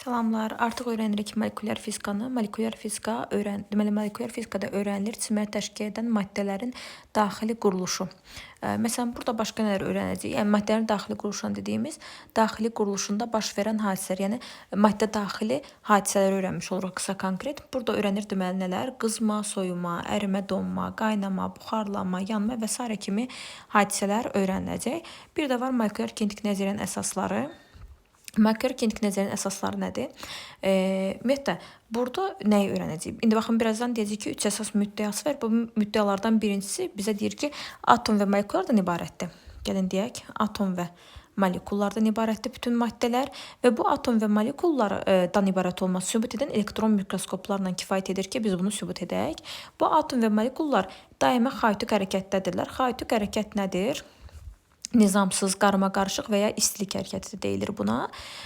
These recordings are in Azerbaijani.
Salamlar. Artıq öyrənirik molekulyar fizikanı. Molekulyar fizika deməli molekulyar fizikada öyrənilir cisimləri təşkil edən maddələrin daxili quruluşu. Məsələn, burada başqa nələr öyrənəcəyik? Yəni maddələrin daxili quruluşunu dediyimiz daxili quruluşunda baş verən hadisələr, yəni maddə daxili hadisələri öyrənmiş oluruq qısa konkret. Burada öyrənir deməli nələr? Qızma, soyuma, ərimə, donma, qaynama, buxarlanma, yanma və sairə kimi hadisələr öyrəniləcək. Bir də var molekulyar kinetik nəzəriyyənin əsasları. Molekulyar kinetik nəzəriyyənin əsasları nədir? Ümumiyyətlə, burada nəyi öyrənəcəyik? İndi baxın, birazdan deyəcəyik ki, 3 əsas müddəası var. Bu müddəalardan birincisi bizə deyir ki, atom və molekullardan ibarətdir. Gəlin deyək, atom və molekullardan ibarətdir bütün maddələr və bu atom və molekullardan ibarət olması sübut edən elektron mikroskoplarla kifayət edir ki, biz bunu sübut edək. Bu atom və molekullar daima xaotik hərəkətdədirlər. Xaotik hərəkət nədir? Nizamsız, qarma-qarışıq və ya istilik hərəkəti deyilir buna.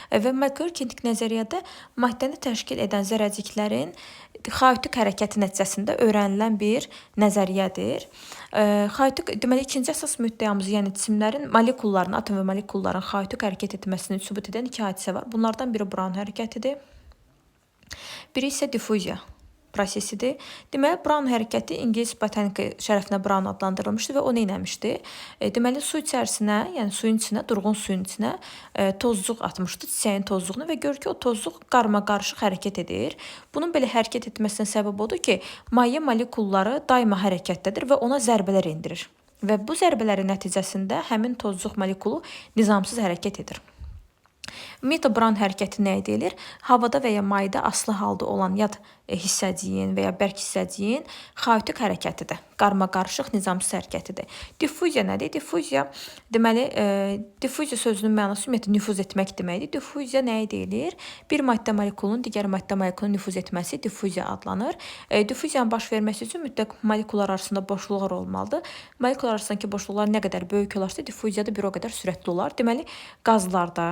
Və molekulyar kinetik nəzəriyyədə maddəni təşkil edən zərrəciklərin xaotik hərəkəti nəticəsində öyrənilən bir nəzəriyyədir. Xaotik, deməli ikinci əsas müddəamız, yəni cisimlərin, molekulların, atom və molekulların xaotik hərəkət etməsini sübut edən iki hadisə var. Bunlardan biri Brown hərəkətidir. Biri isə diffuziya prosesidir. Deməli, Brown hərəkəti ingilis botanika şərəfinə Brown adlandırılmışdı və o nə etmişdi? Deməli, su içərisinə, yəni suyun içinə, durğun suyun içinə tozcuq atmışdı, çiçəyin tozcuğunu və gör ki, o tozcuq qarma-qarışıq hərəkət edir. Bunun belə hərəkət etməsinə səbəb odur ki, maye molekulları daima hərəkətdədir və ona zərbələr endirir. Və bu zərbələrin nəticəsində həmin tozcuq molekulu nizamsız hərəkət edir. Ümumiyyətlə, Brown hərəkəti nəyə deyilir? Havada və ya mayda asılı halda olan yad hissəciyin və ya bərk hissəciyin xaotik hərəkətidir. Qarma-qarışıq, nizamsız hərəkətidir. Diffuziya nədir? Diffuziya, deməli, diffuziya sözünün mənası ümumiyyətlə nüfuz etmək deməkdir. Diffuziya nəyə deyilir? Bir maddə molekulunun digər maddə molekuluna nüfuz etməsi diffuziya adlanır. Diffuziyanın baş verməsi üçün mütləq molekullar arasında boşluqlar olmalıdır. Molekullar arasındakı boşluqlar nə qədər böyük olarsa, diffuziya da bir o qədər sürətli olar. Deməli, qazlarda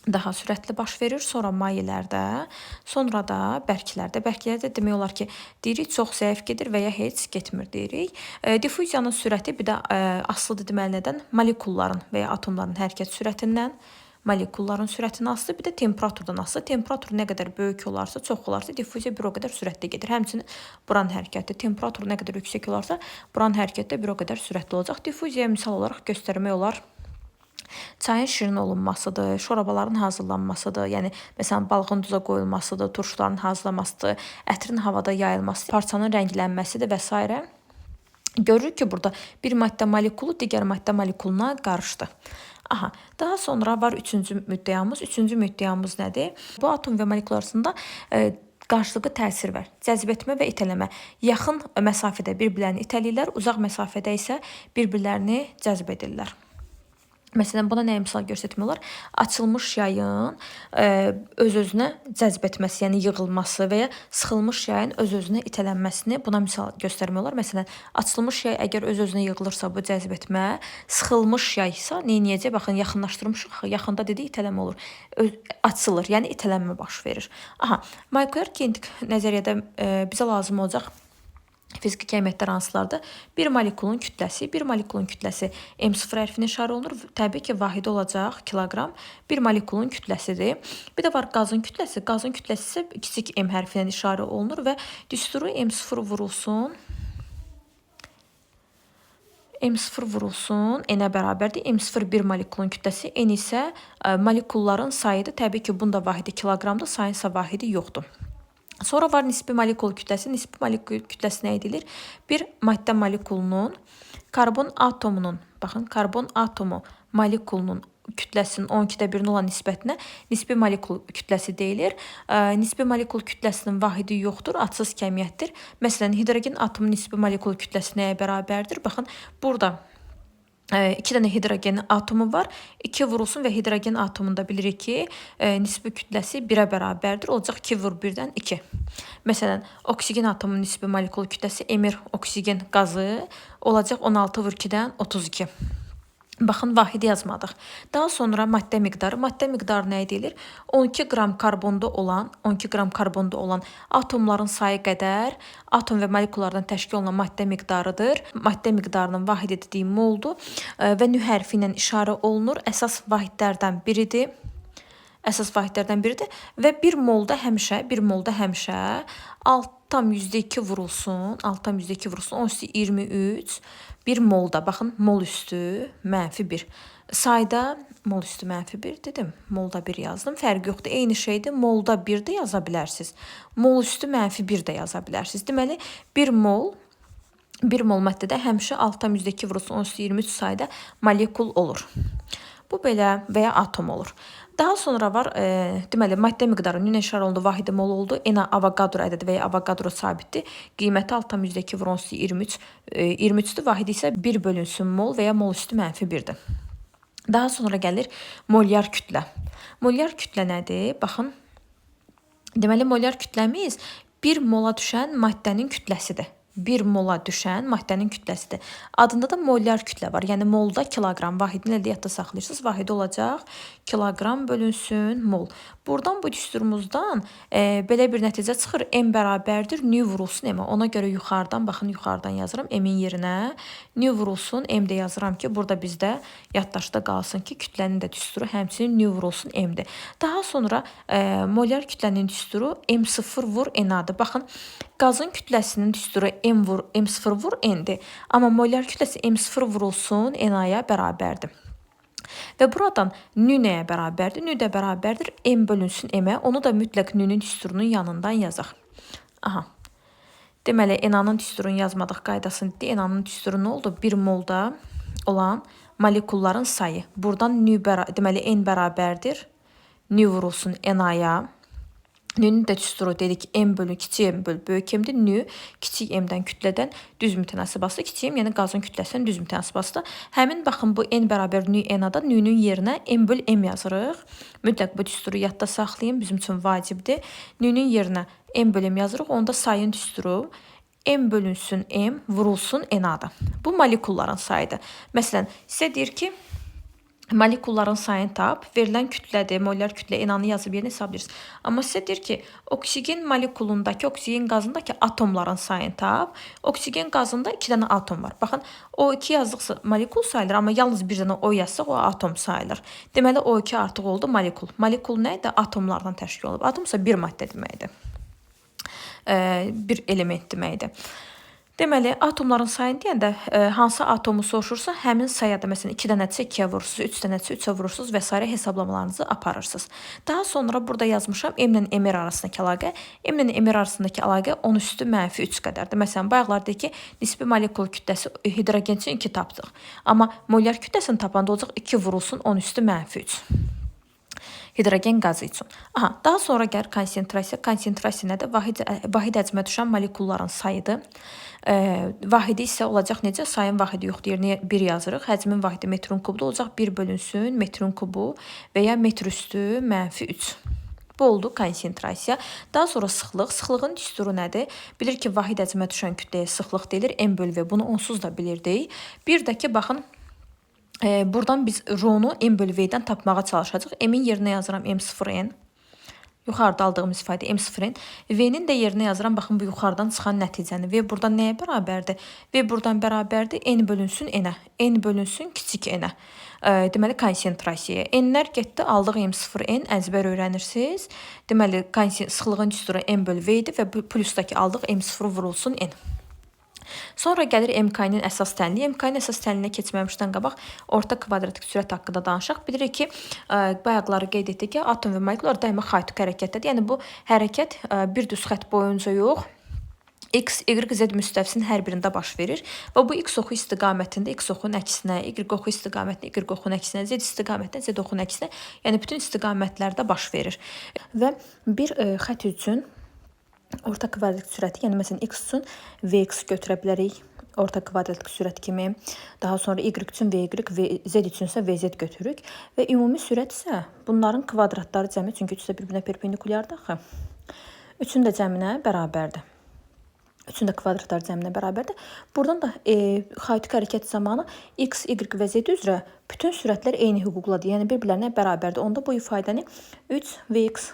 daha sürətli baş verir, sonra mayelərdə, sonra da bərklərdə. Bərklərdə demək olar ki, deyirik çox zəif gedir və ya heç getmir deyirik. Diffuziyanın sürəti bir də asılıdır deməli nədən? Molekulların və ya atomların hərəkət sürətindən, molekulların sürətindən asılı, bir də temperaturdan asılı. Temperatur nə qədər böyük olarsa, çox olarsa, diffuziya bir o qədər sürətli gedir. Həmçinin Brown hərəkəti. Temperatur nə qədər yüksək olarsa, Brown hərəkəti də bir o qədər sürətli olacaq. Diffuziyaya misal olaraq göstərmək olar çayın şirin olunmasıdır, şorabaların hazırlanmasıdır, yəni məsələn balığın duza qoyulmasıdır, turşuların hazırlanmasıdır, ətrin havada yayılmasıdır, parçanın rənglənməsidir və s. Görürük ki, burada bir maddə molekulu digər maddə molekuluna qarışdı. Aha, daha sonra var üçüncü müddəamız. Üçüncü müddəamız nədir? Bu atom və molekul arasında qarşılıqlı təsir var. Cəzb etmə və itələmə. Yaxın məsafədə bir-birlərini itələyirlər, uzaq məsafədə isə bir-birlərini cəzb edirlər. Məsələn, buna nəyə misal göstərmək olar? Açılmış yayın öz-özünə cəzb etməsi, yəni yığılması və ya sıxılmış yayın öz-özünə itələnməsini buna misal göstərmək olar. Məsələn, açılmış yay əgər öz-özünə yığılırsa, bu cəzb etmə, sıxılmış yay isə nə edəcək? Baxın, yaxınlaşdırmışıq, yaxında dedik itələmə olur. Açılır, yəni itələnmə baş verir. Aha, molekulyar kinetik nəzəriyyədə bizə lazım olacaq fiziki kəmiyyətlər hansılardır? Bir molekulun kütləsi, bir molekulun kütləsi M0 hərfinə işarə olunur. Təbii ki, vahidi olacaq kiloqram. Bir molekulun kütləsidir. Bir də var qazın kütləsi. Qazın kütləsi isə kiçik M hərfinə işarə olunur və düsturu M0 vurulsun. M0 vurulsun N-ə bərabərdir. M0 bir molekulun kütləsi, N isə molekulların sayıdır. Təbii ki, bunda vahidi kiloqramdır, sayın isə vahidi yoxdur. Sonra var nisbi molekul kütləsi. Nisbi molekul kütləsi nə edilir? Bir maddə molekulunun karbon atomunun, baxın, karbon atomu molekulunun kütləsinin 12-də 1-nə olan nisbətinə nisbi molekul kütləsi deyilir. Nisbi molekul kütləsinin vahidi yoxdur, adsız kəmiyyətdir. Məsələn, hidrogen atomunun nisbi molekul kütləsi nəyə bərabərdir? Baxın, burada 2 dənə hidrogen atomu var. 2 vurulsun və hidrogen atomunda bilirik ki, nisbi kütləsi 1-ə bərabərdir. Olacaq 2 vur 1-dən 2. Məsələn, oksigen atomunun nisbi molekul kütləsi emir oksigen qazı olacaq 16 vur 2-dən 32. Baxın, vahidi yazmadıq. Daha sonra maddə miqdarı. Maddə miqdarı nə deyilir? 12 qram karbonda olan, 12 qram karbonda olan atomların sayı qədər atom və molekullardan təşkil olunan maddə miqdarıdır. Maddə miqdarının vahidi dediyim moldur və nü hərfi ilə işarə olunur. Əsas vahidlərdən biridir. Əsas vahidlərdən biridir və 1 molda həmişə, 1 molda həmişə 6,2 vurulsun, 6,2 vurulsun, 10 üstü 23 1 molda, baxın, mol üstü mənfi 1. Sayda mol üstü mənfi 1 dedim, molda 1 yazdım. Fərqi yoxdur, eyni şeydir. Molda 1 də yaza bilərsiniz. Mol üstü mənfi 1 də yaza bilərsiniz. Deməli, 1 mol 1 mol maddədə həmişə 6,2 vurulsun 10 üstü 23 sayda molekul olur. Bu belə və ya atom olur. Daha sonra var, deməli, maddə miqdarı nüvə işarə olundu, vahidi mol oldu. Na Avogadro ədədi və ya Avogadro sabitdir. Qiyməti 6,2 vurulsun 10 üstü 23, 23-dür. Vahidi isə 1 bölünsün mol və ya mol üstü mənfi 1-dir. Daha sonra gəlir molyar kütlə. Molyar kütlə nədir? Baxın, deməli, molyar kütləmiz 1 mola düşən maddənin kütləsidir. 1 mola düşən maddənin kütləsidir. Adında da molyar kütlə var. Yəni molda kiloqram vahidini elə yadda saxlayırsınız. Vahidi olacaq kiloqram bölünsün mol. Buradan bu düsturumuzdan belə bir nəticə çıxır. M bərabərdir nü vurulsun M-ə. Ona görə yuxarıdan, baxın, yuxarıdan yazıram M-in yerinə nü vurulsun M də yazıram ki, burada bizdə yaddaşda qalsın ki, kütlənin də düsturu həmçinin nü vurulsun M-dir. Daha sonra molyar kütlənin düsturu M0 vur NA-dır. Baxın, qazın kütləsinin düsturu M0 vur N-dir. Amma molyar kütləsi M0 vurulsun NA-ya bərabərdir. Və buradan nü nəyə bərabərdir? Nü də bərabərdir M bölünsün M-ə. Onu da mütləq nünün düsturunun yanından yazaq. Aha. Deməli, NA-nın düsturunu yazmadıq qaydasını dedik. NA-nın düsturu nə oldu? 1 molda olan molekulların sayı. Buradan nü, deməli, N bərabərdir nü vurulsun NA-ya. Nünün də düsturu dedik M bölü kiçik M bölü böyük M-dir. Nü kiçik M-dən kütlədən düz mütənasib asılı. Kiçik M, yəni qazın kütləsindən düz mütənasib asılı. Həmin baxın bu N bərabər nü NA-da nünün yerinə M bölü M yazırıq. Mütləq bu düsturu yadda saxlayın, bizim üçün vacibdir. Nünün yerinə M bölü M yazırıq. Onda sayın düsturu M bölünsün M vurulsun NA-da. Bu molekulların sayıdır. Məsələn, sizə deyir ki, molekulların sayını tap, verilən kütlədir, molyar kütlə NA-nı yazıb yerinə hesablayırsınız. Amma sizə deyir ki, oksigen molekulundakı, oksigen qazındakı atomların sayını tap. Oksigen qazında 2 dənə atom var. Baxın, O2 yazdıqsa molekul sayılır, amma yalnız bir dənə O yazsaq o atom sayılır. Deməli, O2 artıq oldu molekul. Molekul nə idi? Atomlardan təşkil olunub. Atom isə bir maddə deməkdir. Bir element deməkdir. Deməli, atomların sayını deyəndə hansı atomu soruşursa, həmin saya da, məsələn, 2 dənədirsə 2-yə vurursunuz, 3 dənədirsə 3-ə vurursunuz və s. Hesablamalarınızı aparırsınız. Daha sonra burada yazmışam M ilə MR arasındakı əlaqə. M ilə MR arasındakı əlaqə 10 üstü mənfi 3 qədərdir. Məsələn, bayaqlar deyək ki, nisbi molekul kütləsi hidrogen üçün 2 tapdıq. Amma molyar kütləsini tapanda olacaq 2 vurulsun 10 üstü mənfi 3. Hidrogen qazı üçün. Aha, daha sonra gəlir konsentrasiya. Konsentrasiya nədir? Vahid həcmə düşən molekulların sayıdır. Vahidi isə olacaq necə? Sayın vahidi yoxdur, yerinə 1 yazırıq. Həcmin vahidi metrin kubdur. Olacaq 1 bölünsün metrin kubu və ya metr üstü mənfi 3. Bu oldu konsentrasiya. Daha sonra sıxlıq. Sıxlığın düsturu nədir? Bilir ki, vahid həcmə düşən kütləyə sıxlıq deyilir. M bölü V. Bunu onsuz da bilirdik. Bir də ki, baxın, buradan biz rho-nu M bölü V-dən tapmağa çalışacağıq. M-in yerinə yazıram M0N. Yuxarıda aldığımız ifadə M0N. V-nin də yerinə yazıram. Baxın, bu yuxarıdan çıxan nəticəni. V buradan nəyə bərabərdir? V buradan bərabərdir N bölünsün N-ə. N bölünsün kiçik N-ə. Deməli, konsentrasiyaya. N-lər getdi, aldıq M0N. Əzbər öyrənirsiniz. Deməli, sıxlığın düsturu M bölü V idi və plusdakı aldıq M0 vurulsun N. Sonra gəlir MK-nin əsas tənliyi. MK-nin əsas tənliyinə keçməmişdən qabaq orta kvadratik sürət haqqında danışaq. Bilirik ki, bayaqları qeyd etdik ki, atom və molekullar daima xaotik hərəkətdədir. Yəni bu hərəkət bir düz xətt boyunca yox, X, Y, Z müstəvisinin hər birində baş verir və bu X oxu istiqamətində X oxunun əksinə, Y oxu istiqamətində Y oxunun əksinə, Z istiqamətində Z oxunun əksinə, yəni bütün istiqamətlərdə baş verir. Və bir xətt üçün orta kvadratik sürəti, yəni məsələn X üçün Vx götürə bilərik orta kvadratik sürət kimi. Daha sonra Y üçün VY, Z üçün isə VZ götürürük və ümumi sürət isə bunların kvadratları cəmi, çünki üçü də bir-birinə perpendikulyardır axı. Üçün də cəminə bərabərdir. Üçün də kvadratlar cəminə bərabərdir. Buradan da xaotik hərəkət zamanı X, Y və Z üzrə bütün sürətlər eyni hüquqladır. Yəni bir-birlərinə bərabərdir. Onda bu ifadəni 3 Vx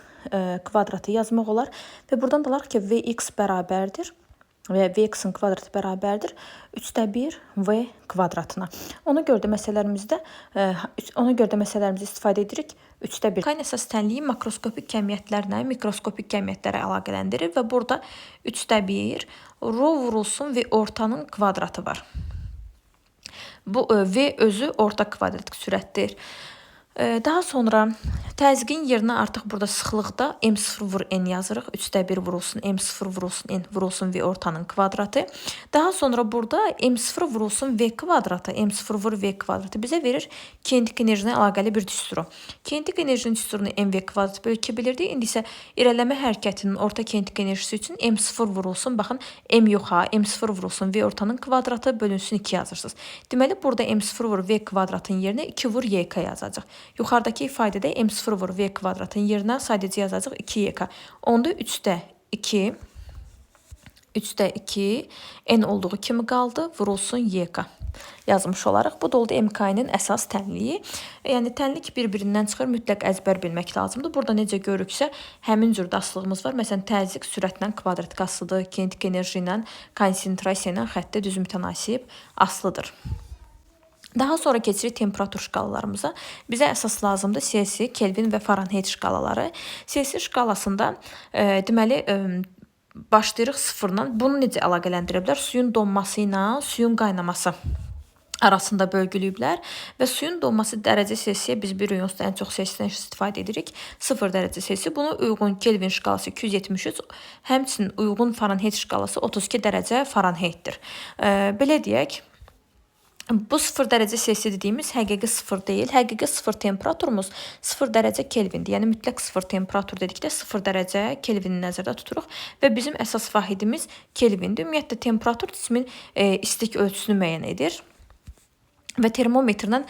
kvadratı yazmaq olar və buradan da alarıq ki, Vx bərabərdir. Və Vx-in kvadratı bərabərdir 3-də 1 V kvadratına. Ona görə də məsələlərimizdə istifadə edirik 3-də 1. K-nın əsas tənliyi makroskopik kəmiyyətlərlə mikroskopik kəmiyyətlərə əlaqələndirir və burada 3-də 1 rho vurulsun V ortanın kvadratı var. Bu V özü orta kvadratik sürətdir. Daha sonra təzyiqin yerinə artıq burada sıxlıqda M0 vur N yazırıq. 3-də 1 vurulsun M0 vurulsun N vurulsun V ortanın kvadratı. Daha sonra burada M0 vurulsun V kvadratı, M0 vur V kvadratı bizə verir kinetik enerjinə əlaqəli bir düsturu. Kinetik enerjinin düsturunu MV kvadrat bölü 2 bilirdik. İndi isə irəliləmə hərəkətinin orta kinetik enerjisi üçün M0 vurulsun. Baxın, M yox ha, M0 vurulsun V ortanın kvadratı bölünsün 2 yazırsınız. Deməli, burada M0 vur V kvadratın yerinə 2 vur YK yazacaq. Yuxarıdakı ifadədə M0 vur V kvadratın yerinə sadəcə yazacaq 2YK. Onda 3-də 2, 3-də 2, N olduğu kimi qaldı, vurulsun YK yazmış olaraq. Bu da oldu MK'nin əsas tənliyi. Yəni tənlik bir-birindən çıxır, mütləq əzbər bilmək lazımdır. Burada necə görürüksə, həmin cür asılılığımız var. Məsələn, təzyiq sürətlə kvadratik asılıdır, kinetik enerji ilə, konsentrasiya ilə xətti düz mütənasib asılıdır. Daha sonra keçirik temperatur şkalalarımıza. Bizə əsas lazımdır Celsius, Kelvin və Fahrenheit şkalaları. Celsius şkalasında deməli başlayırıq sıfırdan. Bunu necə əlaqələndirə bilər? Suyun donması ilə suyun qaynaması arasında bölgülüyüblər və suyun donması dərəcə Selsiyə biz bir onsda ən çox Selsidən istifadə edirik. 0 dərəcə Selsi. Buna uyğun Kelvin şkalası 273, həmçinin uyğun Fahrenheit şkalası 32 dərəcə Fahrenheitdir. Belə deyək, bu 0 dərəcə Selsi dediyimiz həqiqi 0 deyil. Həqiqi 0 temperaturumuz 0 dərəcə Kelvindir. Yəni mütləq 0 temperatur dedikdə 0 dərəcə Kelvini nəzərdə tuturuq və bizim əsas vahidimiz Kelvindir. Ümumiyyətlə temperatur cismin istilik ölçüsünü müəyyən edir. Və termometrlə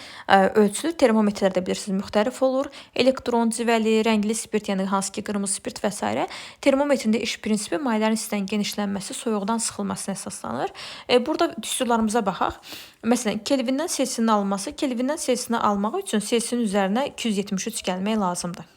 ölçülür. Termometrlər də bilirsiniz müxtəlif olur. Elektron, civəli, rəngli spirt, yəni hansı ki qırmızı spirt və s. Termometrin də iş prinsipi mayələrin istidən genişlənməsi, soyuqdan sıxılmasına əsaslanır. Burada düsturlarımıza baxaq. Məsələn, Kelvindən Selsiyin alınması, Kelvindən Selsini almaq üçün Selsinin üzərinə 273 gəlmək lazımdır.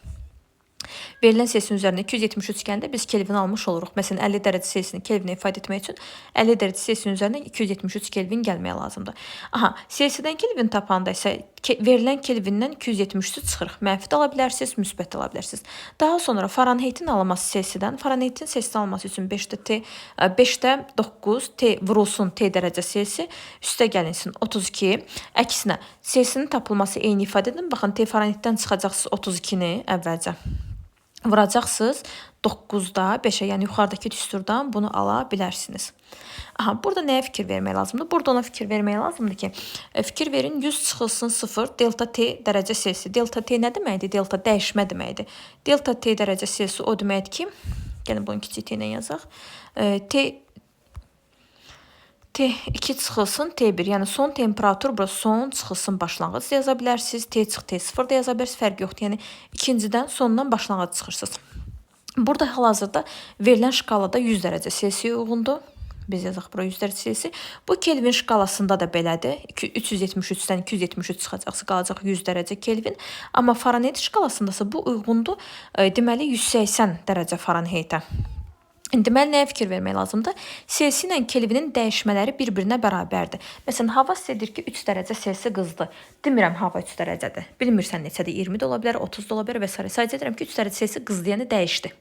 Verilən Selsiyin üzərinə 273 gələndə biz Kelvin almış oluruq. Məsələn, 50 dərəcə Selsini Kelvinə ifadə etmək üçün 50 dərəcə Selsiyin üzərinə 273 Kelvin gəlmək lazımdır. Aha, Selsidən Kelvin tapanda isə verilən Kelvindən 273-ü çıxırıq. Mənfi də ala bilərsiniz, müsbət də ala bilərsiniz. Daha sonra Fahrenheitin alınması Selsidən, Fahrenheitin Selsidən alınması üçün 5-də 9 T vurulsun T dərəcə Selsi, üstə gəlinsin 32. Əksinə, Selsinin tapılması eyni ifadə edin. Baxın, T Fahrenheitdən çıxacaqsınız 32-ni əvvəlcə. Vuracaqsınız 9-da 5-ə, yəni yuxarıdakı düsturdan bunu ala bilərsiniz. Aha, burada nəyə fikir vermək lazımdır? Burada ona fikir vermək lazımdır ki, fikir verin 100 çıxılsın 0 delta T dərəcə Selsi. Delta T nə deməkdir? Delta dəyişmə deməkdir. Delta T dərəcə Selsi o deməkdir ki, gəlin bunu kiçik T ilə yazaq. T2 çıxılsın T1, yəni son temperatur bura son çıxılsın başlanğıc yaza bilərsiniz. T çıx T0 da yaza bilərsiniz, fərqi yoxdur. Yəni ikincidən sondan başlanğıc çıxırsınız. Burada hal-hazırda verilən şkalada 100 dərəcə Selsiyə uyğundur. Biz yazaq bura 100 dərəcə Selsi. Bu Kelvin şkalasında da belədir. 373-dən 273 çıxacaqsa qalacaq 100 dərəcə Kelvin. Amma Fahrenheit şkalasındasa bu uyğundur. Deməli 180 dərəcə Fahrenheitə. Deməli, nəyə fikir vermək lazımdır? Selsi ilə Kelvinin dəyişmələri bir-birinə bərabərdir. Məsələn, hava sizə deyir ki, 3 dərəcə Selsi qızdı. Demirəm, hava 3 dərəcədir. Bilmirsən neçədir, 20 də ola bilər, 30 da ola bilər və s. Sadəcə deyirəm ki, 3 dərəcə Selsi qızdı, yəni dəyişdi.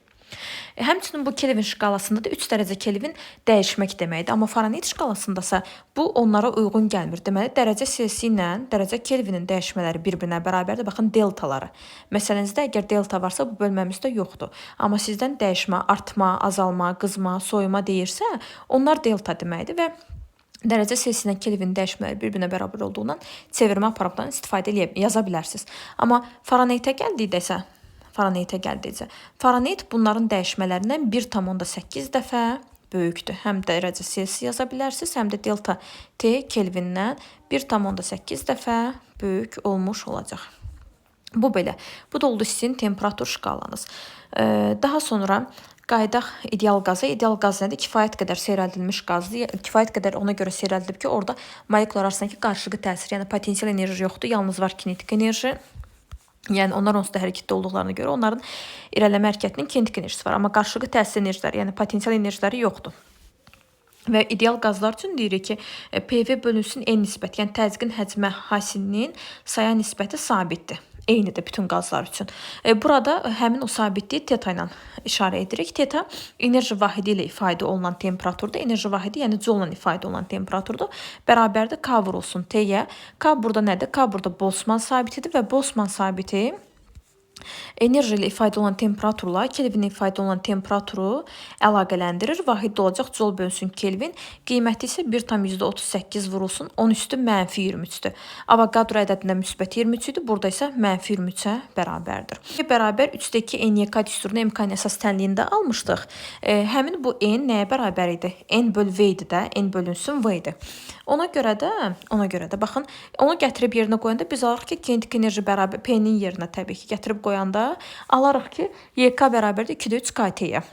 Həmçinin bu Kelvin şkalasında da 3 dərəcə Kelvin dəyişmək deməkdir. Amma Fahrenheit şkalasındasa bu onlara uyğun gəlmir. Deməli, dərəcə Selsi ilə dərəcə Kelvinin dəyişmələri bir-birinə bərabərdir. Baxın, deltaları. Məsələnizdə əgər delta varsa, bu bölməmizdə yoxdur. Amma sizdən dəyişmə, artma, azalma, qızma, soyuma deyirsə, onlar delta deməkdir və dərəcə Selsi ilə Kelvin dəyişmələri bir-birinə bərabər olduğundan çevirmə aparatından istifadə eləyə yaza bilərsiniz. Amma Fahrenheitə gəldikdə isə Fahrenheit bunların dəyişmələrindən 1,8 dəfə böyükdür. Həm dərəcə Selsi yaza bilərsiniz, həm də delta T Kelvindən 1,8 dəfə böyük olmuş olacaq. Bu belə. Bu da oldu sizin temperatur şkalanız. Daha sonra qayıdaq ideal qaza. İdeal qaz nədir? Kifayət qədər seyrəldilmiş qazdır. Kifayət qədər ona görə seyrəldilib ki, orada molekullar arasındakı qarşılıqlı təsir, yəni potensial enerji yoxdur, yalnız var kinetik enerji. Yəni onlar onsuz da hərəkətdə olduqlarına görə onların irəliləmə hərəkətinin kinetik enerjisi var. Amma qarşılıqlı təsir enerjiləri, yəni potensial enerjiləri yoxdur. Və ideal qazlar üçün deyirik ki, PV bölünsün N nisbəti, yəni təzyiqin həcmə hasilinin saya nisbəti sabitdir. Eynidir bütün qazlar üçün. Burada həmin o sabitliyi teta ilə işarə edirik. Teta enerji vahidi ilə ifadə olunan temperaturdur. Enerji vahidi, yəni Joule ilə ifadə olunan temperaturdur. Bərabərdir K vurulsun T-yə. K burada nədir? K burada Boltzmann sabitidir və Boltzmann sabiti enerji ilə ifadə olunan temperaturla Kelvin ifadə olunan temperaturu əlaqələndirir. Vahid olacaq Joule bölünsün Kelvin. Qiyməti isə 1,38 vurulsun 10 üstü mənfi 23-dür. Avogadro ədədində müsbət 23 idi. Burada isə mənfi 23-ə bərabərdir. Bərabər 3-dəki NYK düsturunu MK-nin əsas tənliyində almışdıq. Həmin bu N nəyə bərabər idi? N böl V idi də, N bölünsün V idi. Ona görə də baxın, onu gətirib yerinə qoyanda biz alırıq ki, kinetik enerji bərabər P-nin yerinə təbii ki, gətirib qoyanda alarıq ki, YK bərabərdir 2-də 3 KT-yə.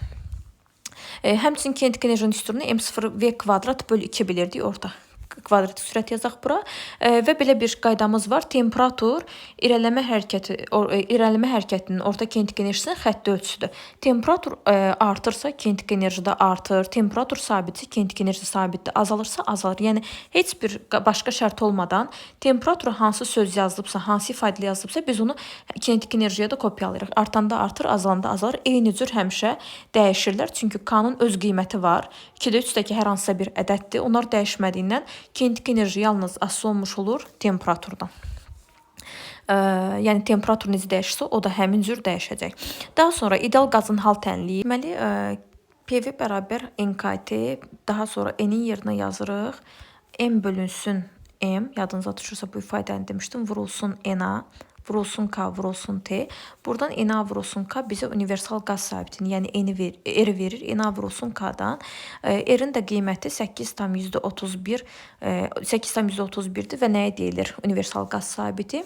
Həmçinin kinetik enerjinin düsturunu M0V kvadrat bölü 2 bilirdik orada. Kvadratik sürət yazaq bura. Və belə bir qaydamız var. Temperatur irəliləmə hərəkətinin orta kinetik enerjisinin xətti ölçüsüdür. Temperatur artırsa kinetik enerji də artır. Temperatur sabitsə kinetik enerji sabitdir. Azalırsa azalır. Yəni heç bir başqa şərt olmadan temperatura hansı söz yazılıbsa, hansı ifadə yazılıbsa biz onu kinetik enerjiyə də kopyalayırıq. Artanda artır, azalanda azalır. Eyni cür həmişə dəyişirlər. Çünki K-nın öz qiyməti var. 2-də 3-dəki hər hansısa bir ədəddir. Onlar dəyişmədiyindən kinetik enerji yalnız asılı olmuş olur temperaturdan. Yəni temperatur necə dəyişirsə, o da həmin cür dəyişəcək. Daha sonra ideal qazın hal tənliyi. Deməli, PV bərabər NKT, daha sonra N-in yerinə yazırıq. M bölünsün M, yadınıza düşürsə bu ifadəni demişdim, vurulsun NA, vurulsun K, vurulsun T. Buradan NA vurulsun K bizə universal qaz sabitini, yəni N-i verir, R verir. NA vurulsun K-dan. R-in də qiyməti 8,31, 8,31-dir və nəyə deyilir universal qaz sabiti?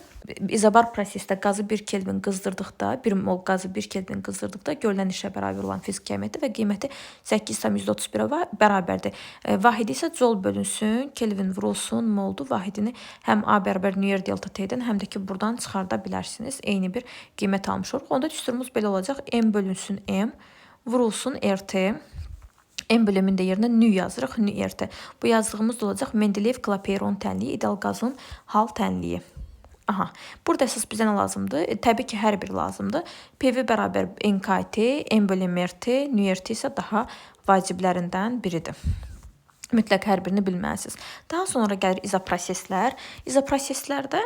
İzobar prosesdə qazı 1 Kelvin qızdırdıqda, 1 mol qazı 1 Kelvin qızdırdıqda görülən işə bərabər olan fiziki kəmiyyəti və qiyməti 8,31-ə bərabərdir. Vahidi isə Joule bölünsün, Kelvin vurulsun, moldur. Vahidini həm A bərabər nu R delta T-dən, həm də ki buradan çıxarda bilərsiniz. Eyni bir qiymət almış oluruq. Onda düsturumuz belə olacaq. M bölünsün M vurulsun RT. M bölümünün də yerinə nü yazırıq. Nü RT. Bu yazdığımız da olacaq Mendeleyev-Klapeyron tənliyi, ideal qazın hal tənliyi. Aha, burada əsas bizə nə lazımdır? Təbii ki, hər biri lazımdır. PV bərabər NKT, M bölü MRT, nü RT isə daha vaciblərindən biridir. Mütləq hər birini bilməlisiniz. Daha sonra gəlir izoproseslər. İzoproseslərdə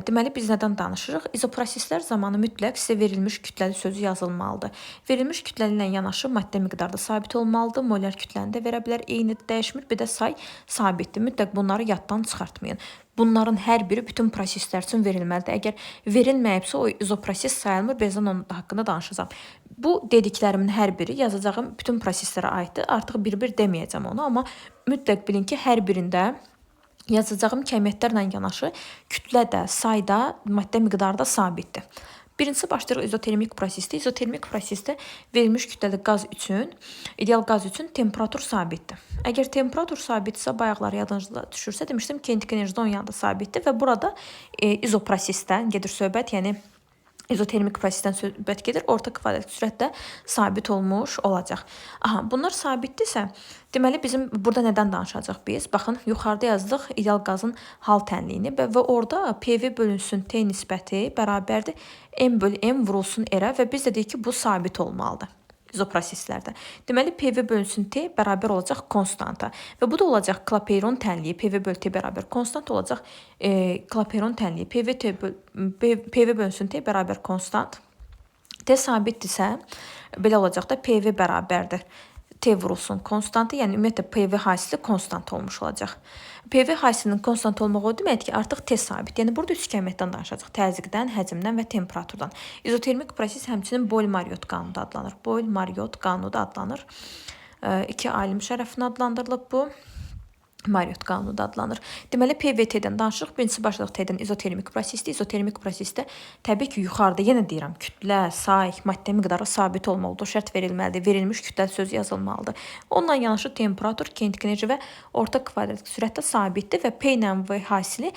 deməli biz nədən danışırıq? İzoproseslər zamanı mütləq sizə verilmiş kütləli sözü yazılmalıdır. Verilmiş kütləli ilə yanaşı maddə miqdarı da sabit olmalıdır. Molar kütləni də verə bilər, eyni dəyişmir. Bir də say sabitdir. Mütləq bunları yaddan çıxartmayın. Bunların hər biri bütün proseslər üçün verilməlidir. Əgər verilməyibsə, o izoproses sayılmır. Birazdan onun haqqında danışacağam. Bu dediklərimin hər biri yazacağım bütün proseslərə aiddir. Artıq bir-bir deməyəcəm onu, amma mütləq bilin ki, hər birində yazacağım kəmiyyətlərlə yanaşı kütlə də, say da, maddə miqdarı da sabitdir. Birincisi başlayırıq izotermik prosesdə. İzotermik prosesdə verilmiş kütləli qaz üçün, ideal qaz üçün temperatur sabitdir. Əgər temperatur sabitsə, bayaqlar yadınızda düşürsə, demişdim kinetik enerji də onun yanında sabitdir və burada izoprosesdən gedir söhbət, yəni izotermik prosesdən söhbət gedir. Orta kvadratik sürət də sabit olmuş olacaq. Aha, bunlar sabitdirsə, deməli bizim burada nədən danışacaq biz? Baxın, yuxarıda yazdıq ideal qazın hal tənliyini və orada PV bölünsün T nisbəti bərabərdir M bölü M vurulsun R-ə və biz də deyik ki, bu sabit olmalıdır izoproseslərdə. Deməli, PV bölünsün T bərabər olacaq konstanta və bu da olacaq Klapeyron tənliyi. PV bölü T bərabər konstant olacaq Klapeyron tənliyi. PV bölünsün T bərabər konstant. T sabitdirsə, belə olacaq da PV bərabərdir T vurulsun konstantı, yəni ümumiyyətlə PV hasili konstant olmuş olacaq. PV hasilinin konstant olmağı o deməkdir ki, artıq T sabit. Yəni burada üç kəmiyyətdən danışacaq. Təzyiqdən, həcmdən və temperaturdan. İzotermik proses həmçinin Boyle-Mariotte qanunu da adlanır. Boyle-Mariotte qanunu da adlanır. İki alim şərəfinə adlandırılıb bu. Mariot qanunu da adlanır. Deməli, PVT-dən danışırıq. Birincisi başladıq T-dən izotermik prosesdir. İzotermik prosesdə təbii ki, yuxarıda yenə deyirəm, kütlə, say, maddə miqdarı sabit olmalıdır. O şərt verilməlidir. Verilmiş kütlə sözü yazılmalıdır. Onunla yanaşı temperatur, kinetik enerji və orta kvadratik sürət də sabitdir və P ilə V hasili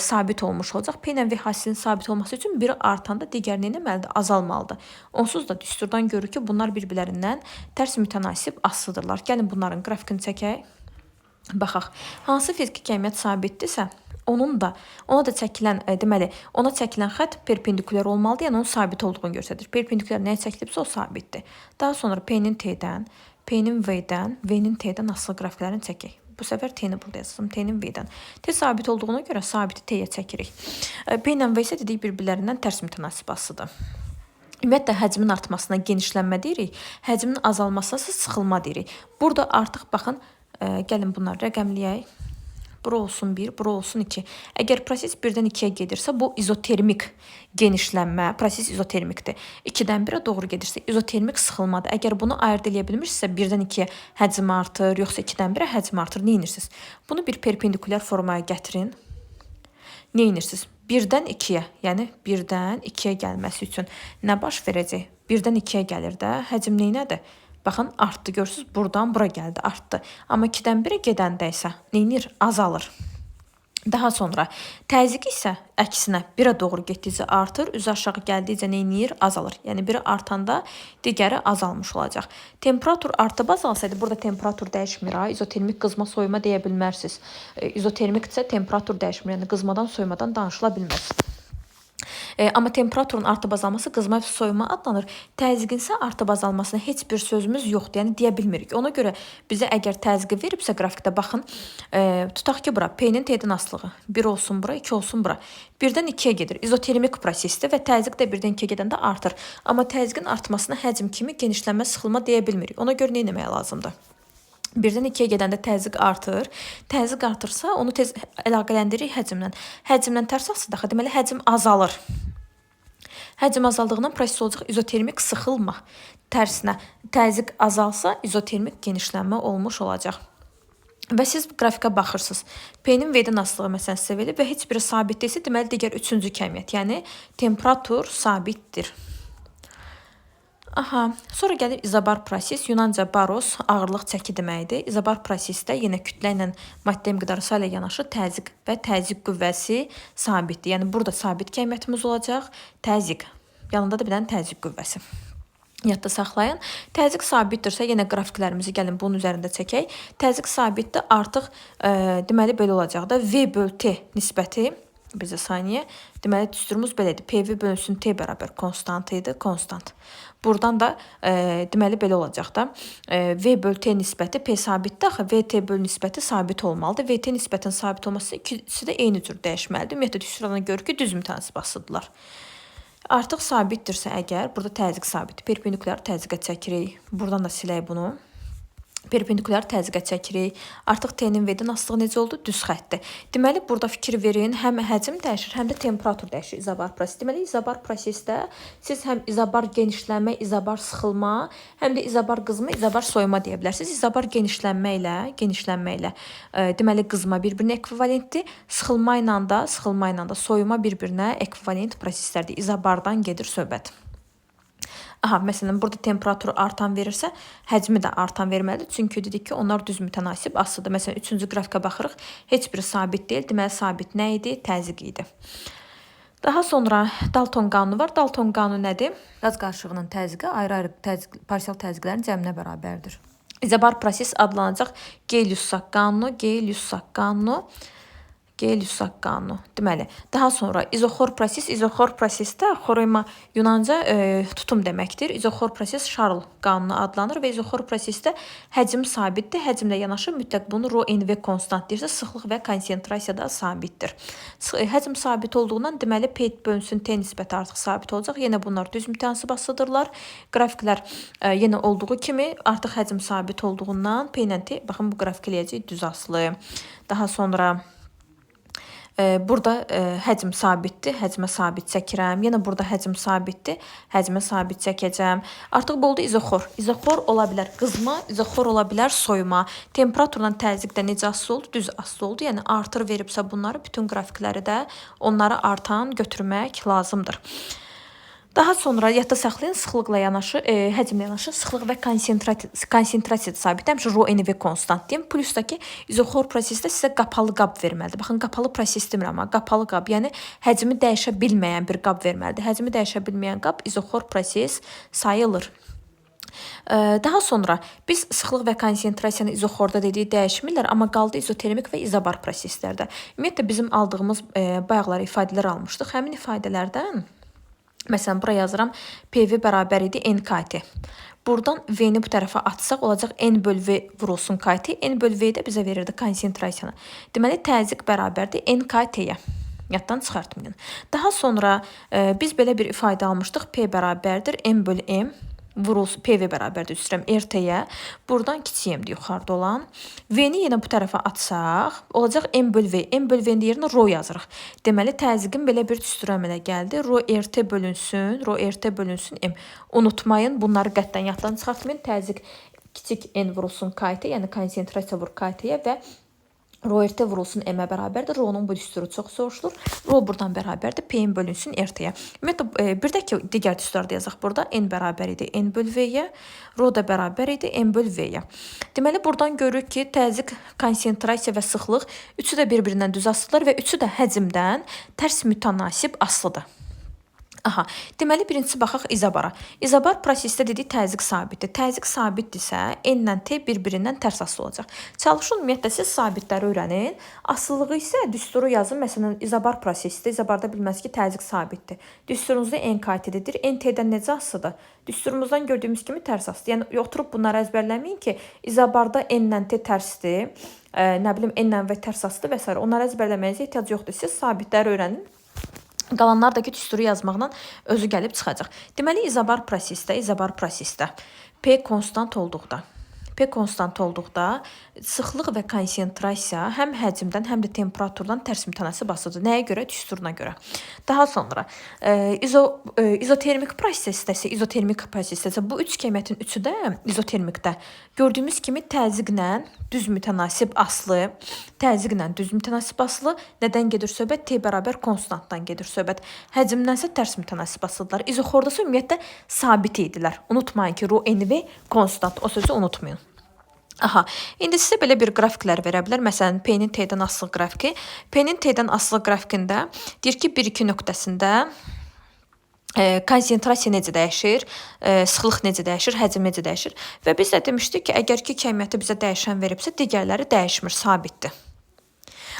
sabit olmuş olacaq. P ilə V hasilinin sabit olması üçün biri artanda digəri nə etməlidir? Azalmalıdır. Onsuz da düsturdan görürük ki, bunlar bir-birlərindən tərs mütənasib asılıdırlar. Gəlin bunların qrafikini çəkək. Baxaq, hansı fiziki kəmiyyət sabitdirsə, onun da ona da çəkilən, deməli, ona çəkilən xətt perpendikulyar olmalıdır, yəni onun sabit olduğunu göstərir. Perpendikulyar nəyə çəkilibsə o sabitdir. Daha sonra P-nin T-dən, P-nin V-dən, V-nin T-dən asılı qrafiklərini çəkək. Bu səfər T-ni burada yazdım, T-nin V-dən. T sabit olduğuna görə sabiti T-yə çəkirik. P ilə V isə dedik bir-birlərindən tərs mütənasib asılıdır. Ümumiyyətlə, həcmin artmasına genişlənmə deyirik, həcmin azalmasına isə sıxılma deyirik. Burada artıq baxın, gəlin bunları rəqəmləyək. Bura olsun 1, bura olsun 2. Əgər proses 1-dən 2-yə gedirsə, bu izotermik genişlənmə, proses izotermikdir. 2-dən 1-ə doğru gedirsə, izotermik sıxılmadır. Əgər bunu ayırd eləyə bilmirsinizsə, 1-dən 2-yə həcm artır, yoxsa 2-dən 1-ə həcm artır, nə edirsiniz? Bunu bir perpendikulyar formaya gətirin. Nə edirsiniz? 1-dən 2-yə, yəni 1-dən 2-yə gəlməsi üçün nə baş verəcək? 1-dən 2-yə gəlir də, həcm neynədir? Baxın, artdı, görürsünüz, buradan bura gəldi, artdı. Amma 2-dən 1-ə gedəndə isə neynir? Azalır. Daha sonra təzyiq isə əksinə 1-ə doğru getdikcə artır, üzü aşağı gəldikcə neynir? Azalır. Yəni biri artanda digəri azalmış olacaq. Temperatur artıb azalsaydı, burada temperatur dəyişmir, ha? İzotermik qızma soyuma deyə bilmərsiniz. İzotermikdirsə temperatur dəyişmir, yəni qızmadan soyumadan danışıla bilməz. Amma temperaturun artıb azalması qızma və soyuma adlanır. Təzyiqin isə artıb azalmasına heç bir sözümüz yoxdur, yəni deyə bilmirik. Ona görə bizə əgər təzyiqi veribsə qrafikdə baxın, tutaq ki, bura P-nin T-dən asılığı. 1 olsun bura, 2 olsun bura. 1-dən 2-yə gedir. İzotermik prosesdir və təzyiq də 1-dən 2-yə gedəndə artır. Amma təzyiqin artmasına həcm kimi genişlənmə, sıxılma deyə bilmirik. Ona görə nə etmək lazımdır? 1-dən 2-yə gedəndə təzyiq artır. Təzyiq artırsa, onu tez əlaqələndirik həcmlə. Həcmlə tərs asılıdır axı, deməli həcm azalır. Həcm azaldığından proses olacaq izotermik sıxılma. Tərsinə, təzyiq azalsa, izotermik genişlənmə olmuş olacaq. Və siz qrafikə baxırsınız. P-nin V-dən asılığı məsələn sizə verilib və heç biri sabit deyilsə, deməli digər üçüncü kəmiyyət, yəni temperatur sabitdir. Aha, sonra gəlir izobar proses. Yunanca baros ağırlıq çəki deməkdir. İzobar prosesdə yenə kütlə ilə maddə miqdarı sayla yanaşı təzyiq və təzyiq qüvvəsi sabitdir. Yəni burada sabit kəmiyyətimiz olacaq, təzyiq. Yanında da bir dənə təzyiq qüvvəsi. Yadda saxlayın. Təzyiq sabitdirsə, yenə qrafiklərimizi gəlin bunun üzərində çəkək. Təzyiq sabitdir, artıq deməli belə olacaq da V böl T nisbəti. Bizə saniyə. Deməli, düsturumuz belədir. PV bölünsün T bərabər konstant idi. Konstant. Buradan da deməli belə olacaq da. V böl T nisbəti P sabitdir. Axı VT böl nisbəti sabit olmalıdır. VT nisbətinin sabit olması ikisi də eyni cür dəyişməlidir. Ümumiyyətlə, düsturdan görür ki, düz mütənasib asılıdırlar. Artıq sabitdirsə əgər, burada təzyiq sabitdir. Perpendikulyar təzyiqə çəkirik. Buradan da silək bunu. Perpendikulyar təzyiqə çəkirik. Artıq T-nin V-dən asılığı necə oldu? Düz xəttdir. Deməli, burada fikir verin, həm həcm dəyişir, həm də temperatur dəyişir izobar proses. Deməli, izobar prosesdə siz həm izobar genişlənmə, izobar sıxılma, həm də izobar qızma, izobar soyuma deyə bilərsiniz. İzobar genişlənmə ilə deməli, qızma bir-birinə ekvivalentdir. Sıxılma ilə də soyuma bir-birinə ekvivalent proseslərdir. İzobardan gedir söhbət. Aha, məsələn, burada temperaturu artan verirsə, həcmi də artan verməlidir. Çünki dedik ki, onlar düz mütənasib asılıdır. Məsələn, üçüncü qrafikə baxırıq. Heç biri sabit deyil. Deməli, sabit nə idi? Təzyiq idi. Daha sonra Dalton qanunu var. Dalton qanunu nədir? Qaz qarışığının təzyiqi ayrı-ayrı parsial təzyiqlərin cəminə bərabərdir. İzobar proses adlanacaq Gay-Lussac qanunu, Gay-Lussac qanunu. Gay-Lussac qanunu. Deməli, daha sonra izoxor proses, izoxor prosesdə xorema Yunanca tutum deməkdir. İzoxor proses Şarl qanunu adlanır və izoxor prosesdə həcm sabitdir. Həcmlə yanaşı mütləq bunu rho NV konstant deyirsə, sıxlıq və konsentrasiya da sabitdir. Həcm sabit olduğundan deməli P bölünsün T nisbəti artıq sabit olacaq. Yenə bunlar düz mütənasib asılıdırlar. Qrafiklər yenə olduğu kimi artıq həcm sabit olduğundan P ilə T, baxın bu qrafik eləyəcək düz asılı. Daha sonra Burada həcm sabitdir, həcmə sabit çəkirəm. Yenə burada həcm sabitdir, həcmə sabit çəkəcəm. Artıq bu oldu izoxor. İzoxor ola bilər qızma, izoxor ola bilər soyuma. Temperaturla təzyiq də necə asılı oldu? Düz asılı oldu. Yəni artır veribsə bunları, bütün qrafikləri də onları artan götürmək lazımdır. Daha sonra yadda saxlayın, sıxlıqla yanaşı, həcmlə yanaşı sıxlıq və konsentrasiya sabit. Həmişə rho NV konstant deyim. Plus da ki, izoxor prosesdə sizə qapalı qab verməlidir. Baxın, qapalı proses demirəm, amma qapalı qab, yəni həcmi dəyişə bilməyən bir qab verməlidir. Həcmi dəyişə bilməyən qab izoxor proses sayılır. Daha sonra biz sıxlıq və konsentrasiyanı izoxorda dediyi dəyişmirlər, amma qaldı izotermik və izobar proseslərdə. Ümumiyyətlə bizim aldığımız bayaqları ifadələr almışdıq. Həmin ifadələrdən məsələn, bura yazıram PV bərabər idi NKT. Buradan V-ni bu tərəfə atsaq olacaq N böl V vurulsun KT. N böl V də bizə verirdi konsentrasiyanı. Deməli, təzyiq bərabərdir NKT-yə. Yaddan çıxartmayın. Daha sonra biz belə bir ifadə almışdıq. P bərabərdir M böl M vurulsun, PV bərabərdir üstürəm RT-yə. Buradan kiçik M-dir yuxarıda olan. V-ni yenə bu tərəfə atsaq, olacaq M böl V. M böl V-nin yerinə rho yazırıq. Deməli, təzyiqin belə bir düsturu əmələ gəldi. Rho RT bölünsün, rho RT bölünsün M. Unutmayın, bunları qətiyyən yaddan çıxartmayın. Təzyiq kiçik N vurulsun KT, yəni konsentrasiya vur KT-yə və rho RT vurulsun M-ə bərabərdir. Rho-nun bu düsturu çox soruşulur. Rho buradan bərabərdir. P-in bölünsün RT-yə. Ümumiyyətlə, bir də ki, digər düsturları da yazaq burada. N bərabər idi N böl V-yə. Rho da bərabər idi M böl V-yə. Deməli, buradan görürük ki, təzyiq, konsentrasiya və sıxlıq üçü də bir-birindən düz asılıdır və üçü də həcmdən tərs mütənasib asılıdır. Aha, deməli, birincisi baxaq izobara. İzobar prosesdə dedik təzyiq sabitdir. Təzyiq sabitdirsə, N ilə T bir-birindən tərs asılı olacaq. Çalışın, ümumiyyətlə, siz sabitləri öyrənin. Asılılığı isə düsturu yazın. Məsələn, izobar prosesdə, izobarda bilməz ki, təzyiq sabitdir. Düsturunuzda NKT-dir. NT-dən necə asılıdır? Düsturumuzdan gördüyümüz kimi tərs asılıdır. Yəni, oturub bunları əzbərləməyin ki, izobarda N ilə T tərsdir, nə bilim, N ilə V tərs asılıdır və s. Onları əzbərləməyinizə ehtiyac yoxdur. Siz sabitləri öyrənin. Qalanlar da ki, düsturu yazmaqla özü gəlib çıxacaq. Deməli, izobar prosesdə P konstant olduqda, sıxlıq və konsentrasiya həm həcmdən, həm də temperaturdan tərs mütənasib asılıdır. Nəyə görə? Düsturuna görə. Daha sonra izotermik prosesdə isə bu üç kəmiyyətin üçü də izotermikdə. Gördüyümüz kimi təzyiqlə düz mütənasib asılı, nədən gedir söhbət? T bərabər konstantdan gedir söhbət. Həcmdən isə tərs mütənasib asılıdırlar. İzoxorda isə ümumiyyətlə sabit idilər. Unutmayın ki, rho NV konstant. O sözü unutmayın. Aha, indi sizə belə bir qrafiklər verə bilər. Məsələn, P-nin T-dən asılı qrafiki. P-nin T-dən asılı qrafikində deyir ki, 1-2 nöqtəsində konsentrasiya necə dəyişir, sıxlıq necə dəyişir, həcm necə dəyişir. Və biz də demişdik ki, əgər ki, kəmiyyəti bizə dəyişən veribsə, digərləri dəyişmir, sabitdir.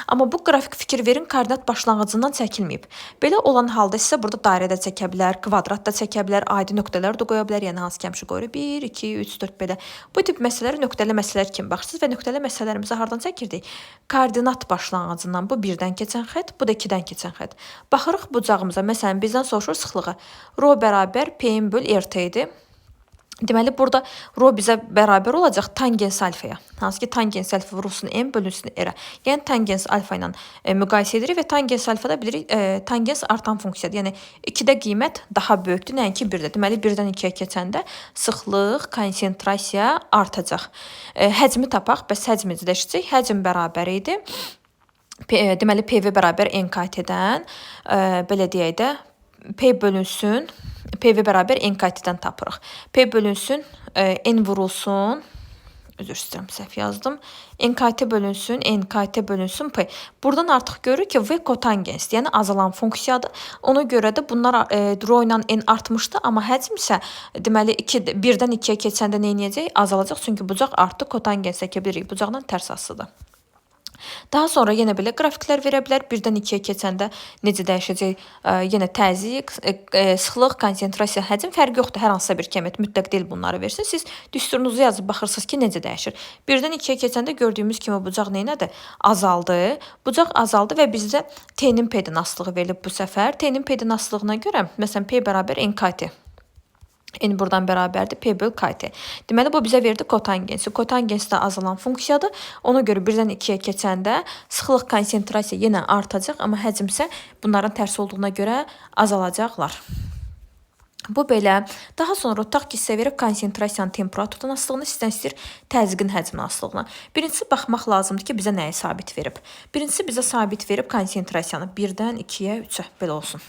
Amma bu qrafik fikir verin, koordinat başlanğıcından çəkilməyib. Belə olan halda sizə burada dairə də çəkə bilər, kvadrat da çəkə bilər, adi nöqtələr də qoya bilər. Yəni hansı ki, həmişə qoyuruq 1, 2, 3, 4 belə. Bu tip məsələləri nöqtəli məsələlər kimi baxırsınız və nöqtəli məsələlərimizi hardan çəkirdik? Koordinat başlanğıcından bu 1-dən keçən xətt, bu da 2-dən keçən xətt. Baxırıq bucağımıza, məsələn, bizdən soruşur sıxlığı. Rho bərabər P-in böl RT idi. Deməli, burada rho bizə bərabər olacaq tangens alfaya. Hansı ki, tangens alfa vurulsun M bölünsün R-ə. Yəni, tangens alfa ilə müqayisə edirik və tangens alfada bilirik, tangens artan funksiyadır. Yəni, 2-də qiymət daha böyükdür, nəinki 1-də. Deməli, 1-dən 2-yə keçəndə sıxlıq, konsentrasiya artacaq. Həcmi tapaq, bəs həcm necə dəyişəcək? Həcm bərabər idi. Deməli, PV bərabər NKT-dən, belə deyək də, P bölünsün, PV bərabər NKT-dən tapırıq. P bölünsün, N vurulsun, üzr istəyirəm, səhv yazdım. NKT bölünsün, NKT bölünsün P. Buradan artıq görürük ki, V kotangensdir, yəni azalan funksiyadır. Ona görə də bunlar rho ilə N artmışdı, amma həcm isə deməli 1-dən 2-yə keçəndə nə edəcək? Azalacaq, çünki bucaq artdı, kotangens çəkə bilirik, bucaqla tərs asılıdır. Daha sonra yenə belə qrafiklər verə bilər. 1-dən 2-yə keçəndə necə dəyişəcək? Yenə təzyiq, sıxlıq, konsentrasiya, həcm fərqi yoxdur. Hər hansısa bir kəmiyyət mütləq deyil bunları versin. Siz düsturunuzu yazıb baxırsınız ki, necə dəyişir. 1-dən 2-yə keçəndə gördüyümüz kimi bucaq neynədir? Azaldı. Bucaq azaldı və bizdə T-nin P-dən asılılığı verilib bu səfər. T-nin P-dən asılılığına görə, məsələn, P bərabər NKT. N buradan bərabərdir P böl KT. Deməli, bu bizə verdi kotangensi. Kotangens də azalan funksiyadır. Ona görə 1-dən 2-yə keçəndə sıxlıq konsentrasiya yenə artacaq, amma həcm isə bunların tərsi olduğuna görə azalacaqlar. Bu belə. Daha sonra tutaq ki, sizə verib konsentrasiyanın temperaturdan asılılığını, sizdən istəyir təzyiqin həcminə asılılığını. Birincisi baxmaq lazımdır ki, bizə nəyi sabit verib. Birincisi bizə sabit verib konsentrasiyanı 1-dən 2-yə, 3-ə belə olsun.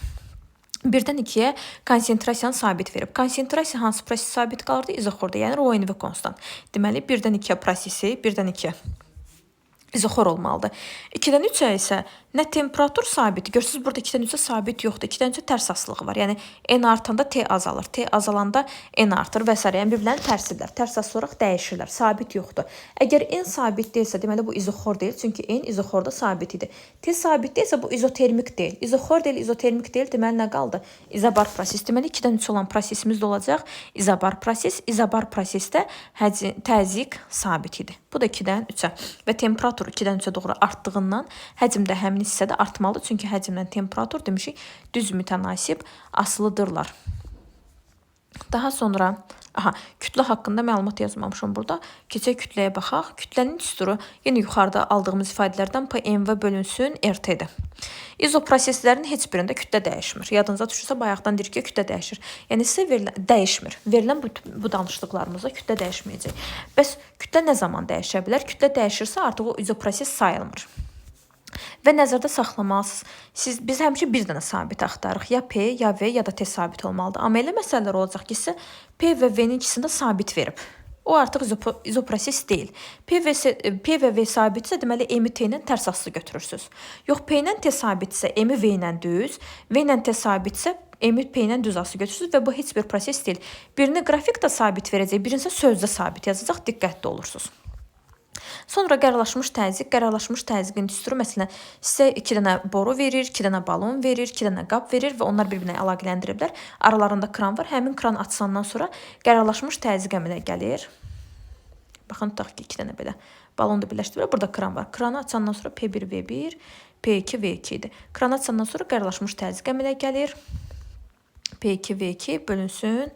1-dən 2-yə konsentrasiyanı sabit verib. Konsentrasiya hansı proses sabit qalırdı? İzoxorda, yəni rho NV konstant. Deməli 1-dən 2-yə prosesi 1-dən 2-yə izoxor olmalıdır. 2-dən 3-ə isə nə temperatur sabit. Görürsüz burada 2-dən 3-ə sabit yoxdur. 2-dən 3-ə tərs asılılığı var. Yəni N artanda T azalır. T azalanda N artır və s. Yəni bir-birlərinin tərsidirlər. Tərs asılı olaraq dəyişirlər. Sabit yoxdur. Əgər N sabit deyilsə, deməli bu izoxor deyil. Çünki N izoxorda sabit idi. T sabit deyilsə bu izotermik deyil. İzoxor deyil, izotermik deyil. Deməli nə qaldı? İzobar proses. Deməli 2-dən 3 olan prosesimiz də olacaq izobar proses. İzobar prosesdə təzyiq sabit idi. Bu da 2-dən 3-ə və temperatur 2-dən 3-ə doğru artdığından həcm də həmin hissədə artmalıdır. Çünki həcmlə temperatur demişik düz mütənasib asılıdırlar. Daha sonra kütlə haqqında məlumat yazmamışam burada. Keçək kütləyə baxaq. Kütlənin düsturu yenə yuxarıda aldığımız ifadələrdən PMV bölünsün RT-dir. İzoproseslərin heç birində kütlə dəyişmir. Yadınıza düşürsə bayaqdan deyir ki, kütlə dəyişir. Yəni sizə verilən dəyişmir. Verilən bu danışdıqlarımızda kütlə dəyişməyəcək. Bəs kütlə nə zaman dəyişə bilər? Kütlə dəyişirsə artıq o izoproses sayılmır. Və nəzərdə saxlamalısınız. Biz həmişə bir dənə sabit axtarırıq. Ya P, ya V, ya da T sabit olmalıdır. Amma elə məsələlər olacaq ki, sizə P və V-nin ikisini də sabit verib. O artıq izoproses deyil. P və V sabitsə, deməli M-i T ilə tərs asılı götürürsünüz. Yox, P ilə T sabitsə, M-i V ilə düz, V ilə T sabitsə, M-i P ilə düz asılı götürürsünüz və bu heç bir proses deyil. Birini qrafikdə sabit verəcək, birini isə sözdə sabit yazacaq. Diqqətli olursunuz. Sonra qərarlaşmış təzyiq, qərarlaşmış təzyiqin düsturu məsələn sizə 2 dənə boru verir, 2 dənə balon verir, 2 dənə qab verir və onlar bir-birinə əlaqələndiriblər. Aralarında kran var. Həmin kran açılandan sonra qərarlaşmış təzyiq əmələ gəlir. Baxın, tutaq ki, 2 dənə belə balonu da birləşdiriblər. Burada kran var. Kranı açandan sonra P1 V1, P2 V2 idi. Kranı açandan sonra qərarlaşmış təzyiq əmələ gəlir. P2 V2 bölünsün,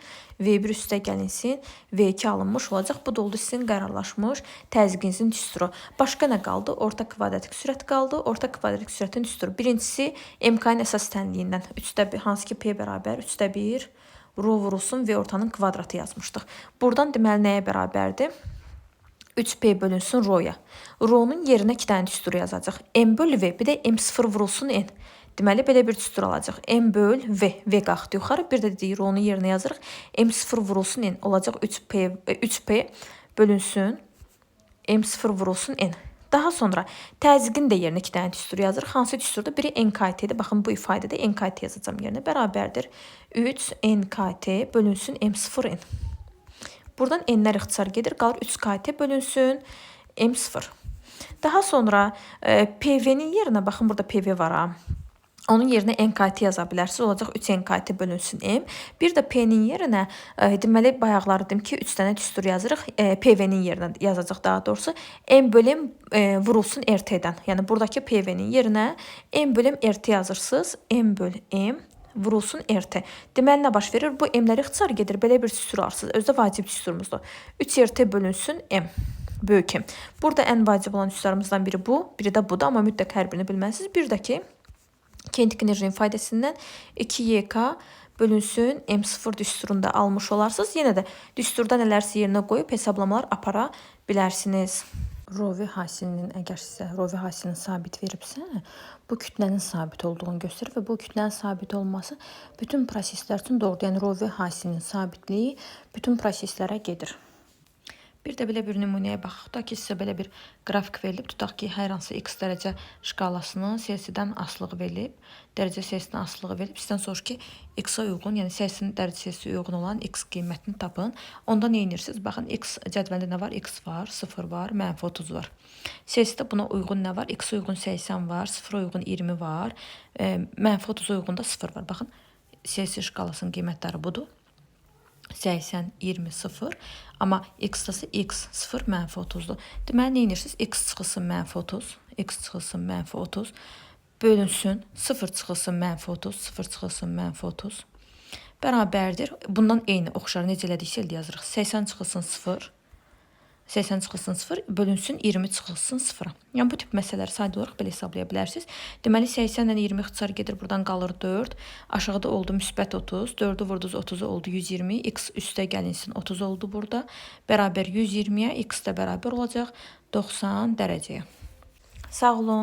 V1 üstə gəlinsin, V2 alınmış olacaq. Bu da oldu sizin qərarlaşmış təzyiqinizin düsturu. Başqa nə qaldı? Orta kvadratik sürət qaldı. Orta kvadratik sürətin düsturu. Birincisi MK-nin əsas tənliyindən 3-də 1, hansı ki P bərabər 3-də 1 rho vurulsun V ortanın kvadratı yazmışdıq. Buradan deməli nəyə bərabərdir? 3P bölünsün rho-ya. Rho-nun yerinə 2 dənə düsturu yazacaq. M bölü V, bir də M0 vurulsun N. Deməli, belə bir düstur alacaq. M böl V. V qalxdı yuxarı. Bir də dedik, rho-nun yerinə yazırıq. M0 vurulsun N. Olacaq 3P bölünsün M0 vurulsun N. Daha sonra təzyiqin də yerinə 2 dənə düstur yazırıq. Hansı düsturda? Biri NKT-dir. Baxın, bu ifadədə NKT yazacağam yerinə. Bərabərdir. 3 NKT bölünsün M0 N. Buradan N-lər ixtisar gedir. Qalır 3KT bölünsün M0. Daha sonra PV-nin yerinə, baxın, burada PV var ha. Onun yerinə NKT yaza bilərsiniz. Olacaq 3 NKT bölünsün M. Bir də P-nin yerinə, deməli, bayaqları dedim ki, 3 dənə düstur yazırıq. PV-nin yerinə yazacaq daha doğrusu. M bölüm vurulsun RT-dən. Yəni, buradakı PV-nin yerinə M bölüm RT yazırsınız. M böl M vurulsun RT. Deməli, nə baş verir? Bu M-lər ixtisar gedir. Belə bir düstur alırsınız. Özdə vacib düsturumuzdur. 3 RT bölünsün M. Böyük M. Burada ən vacib olan düsturlarımızdan biri bu, biri də budur. Amma mütləq hər birini bilməlisiniz. Bir də ki, kinetik enerjinin faydasından 2YK bölünsün M0 düsturunda almış olarsınız. Yenə də düsturda nələrsə yerinə qoyub hesablamalar apara bilərsiniz. Rho-V hasilinin, əgər sizə Rho-V hasilini sabit veribsə, bu kütlənin sabit olduğunu göstərir və bu kütlənin sabit olması bütün proseslər üçün doğrudur. Yəni Rho-V hasilinin sabitliyi bütün proseslərə gedir. Bir də belə bir nümunəyə baxaq. Tutaq ki, sizə belə bir qrafik verilib. Tutaq ki, hər hansı x dərəcə şkalasının Celsidən asılığı verilib. Dərəcə Celsidən asılığı verilib. Sizdən soruşur ki, x-a uyğun, yəni Celsi'nin dərəcə Celsiyə uyğun olan x qiymətini tapın. Onda nə edirsiniz? Baxın, x cədvəldə nə var? X var, 0 var, -30 var. Celsi'də buna uyğun nə var? X-a uyğun 80 var, 0-a uyğun 20 var, -30-a uyğun da 0 var. Baxın, Celsi şkalasının qiymətləri budur. 80, 20, 0. Amma x-dası x 0, -30-dur. Deməli, nə edirsiniz? X çıxılsın -30, x çıxılsın -30, bölünsün, 0 çıxılsın -30, 0 çıxılsın -30, Bərabərdir. Bundan eyni oxşar necə elədiksə elə yazırıq. 80 çıxılsın 0. 80 çıxılsın 0 bölünsün 20 çıxılsın 0-a. Yəni bu tip məsələləri sadə olaraq belə hesablaya bilərsiniz. Deməli 80 ilə 20 ixtisar gedir, buradan qalır 4. Aşağıda oldu müsbət 30. 4-ü vurdunuz 30-u oldu 120. X üstə gəlinsin 30 oldu burada. Bərabər 120-yə, x də bərabər olacaq 90 dərəcəyə. Sağ olun.